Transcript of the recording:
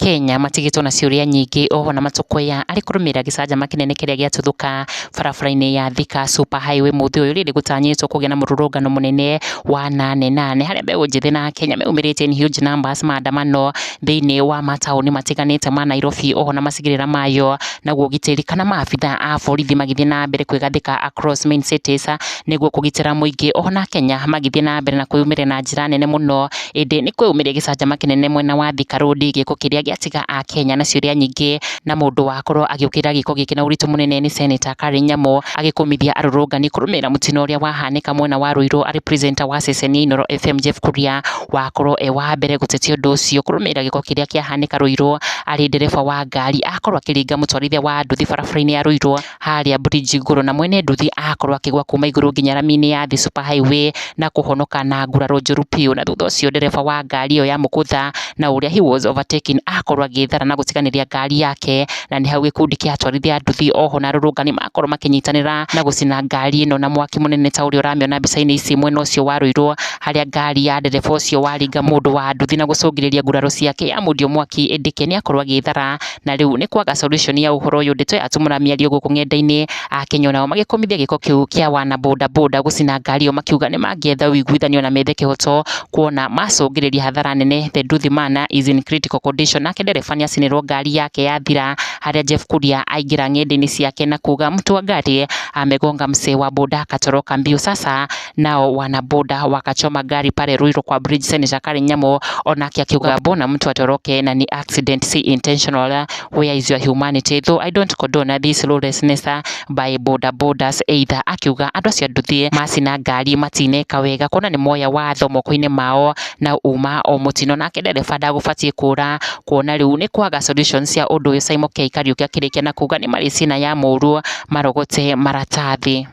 Akenya matigĩtwo na ciũria nyingĩ oho na matũkũya arĩ kũrũmĩrĩra gĩcanjama kĩnene kĩrĩa gĩatuthũka barabara-inĩ ya Thika Super Highway mũthĩ ũyũ. Rĩrĩ gũtanyĩtwo kũgĩa na mũrũrũngano mũnene wa nane nane harĩa mbeũ njĩthĩ na Akenya meyumĩrĩtie in huge numbers maandamano thĩinĩ wa mataũni matiganĩte ma Nairobi oho na macigĩrĩra mayo, naguo ũgitĩri kana maabitha a borithi magĩthiĩ na mbere kwĩgathĩka across main cities nĩguo kũgitĩra mũingĩ oho na Akenya magĩthiĩ na mbere na kwĩyumĩria na njĩra nene mũno. Ĩndĩ nĩ kwĩyumĩria gĩcanjama kĩnene mwena wa Thika Road, gĩko kĩrĩa gĩatiga Akenya na ciũria nyingĩ, na mũndũ wakorwo agĩũkĩrĩra gĩko gĩkĩ na ũritũ mũnene nĩ Senator Karen Nyamu agĩkũmithia arũrũngani kũrũmĩrĩra mũtino ũrĩa wahanĩka mwena wa Ruiru arĩ presenter wa ceceni Inooro FM Jeff Kuria wakorwo e wa mbere gũtetia ũndũ ũcio kũrũmĩrĩra gĩko kĩrĩa kĩahanĩka Ruiru arĩ ndereba wa ngari akorwo akĩringa mũtwarithia wa nduthi barabara-inĩ ya Ruiru harĩa bridge igũrũ, na mwene nduthi akorwo akĩgwa kuma igũrũ nginya rami-inĩ ya thĩ Super Highway na kũhonoka na nguraro njũru biũ. Na thutha ũcio ndereba wa ngari ĩyo ya mũkũtha na ũrĩa he was overtaking akorwo agĩthara na gũtiganĩria ngari yake, na nĩ hau gĩkundi kĩa atwarithia a nduthi oho na arũrũngani makorwo makĩnyitanĩra na gũcina ngari ĩno na mwaki mũnene ta ũrĩa ũramĩona mbica-inĩ ici mwena ũcio wa Ruiru harĩa ngari ya ndereba ũcio waringa mũndũ wa nduthi na gũcũngĩrĩria nguraro ciake yamundio mwaki, ĩndĩ ke nĩakorwo agĩthara. Na rĩu nĩ kwaga solution ya ũhoro ũyũ, ndeto yatumũra mĩario gũkũ ng'enda-inĩ, Akenya onao magĩkũmithia gĩko kĩu kĩa wana boda boda gũcina ngari ĩyo makiuga nĩ mangĩetha ũiguithanio na methe kĩhoto kuona macũngĩrĩria hathara nene. The nduthi man is in critical condition, nake ndereba nĩacinĩrwo ngari yake yathira, harĩa Jeff Kuria aingĩra ng'enda-inĩ ciake na kuga mtu wa ngari amegonga msee wa boda akatoroka mbio. Sasa nao wana boda wakachoma gari pale Ruiru kwa bridge. Senator Karen Nyamu onake akiuga mbona mtu atoroke na ni accident, si intentional, where is your humanity? Though I don't condone this lawlessness by boda bodas either. Akiuga andũ acio a nduthi macina ngari matineka wega kuona nĩ moya watho moko-inĩ mao na uma o mũtino, nake ndereba ndagũbatiĩ kũra kuona rĩu nĩ kwaga solutions cia ũndũ ũyũ. Simon K Kariuki akĩrĩkia na kuga nĩ marĩcina ya mũru marogote maratathi.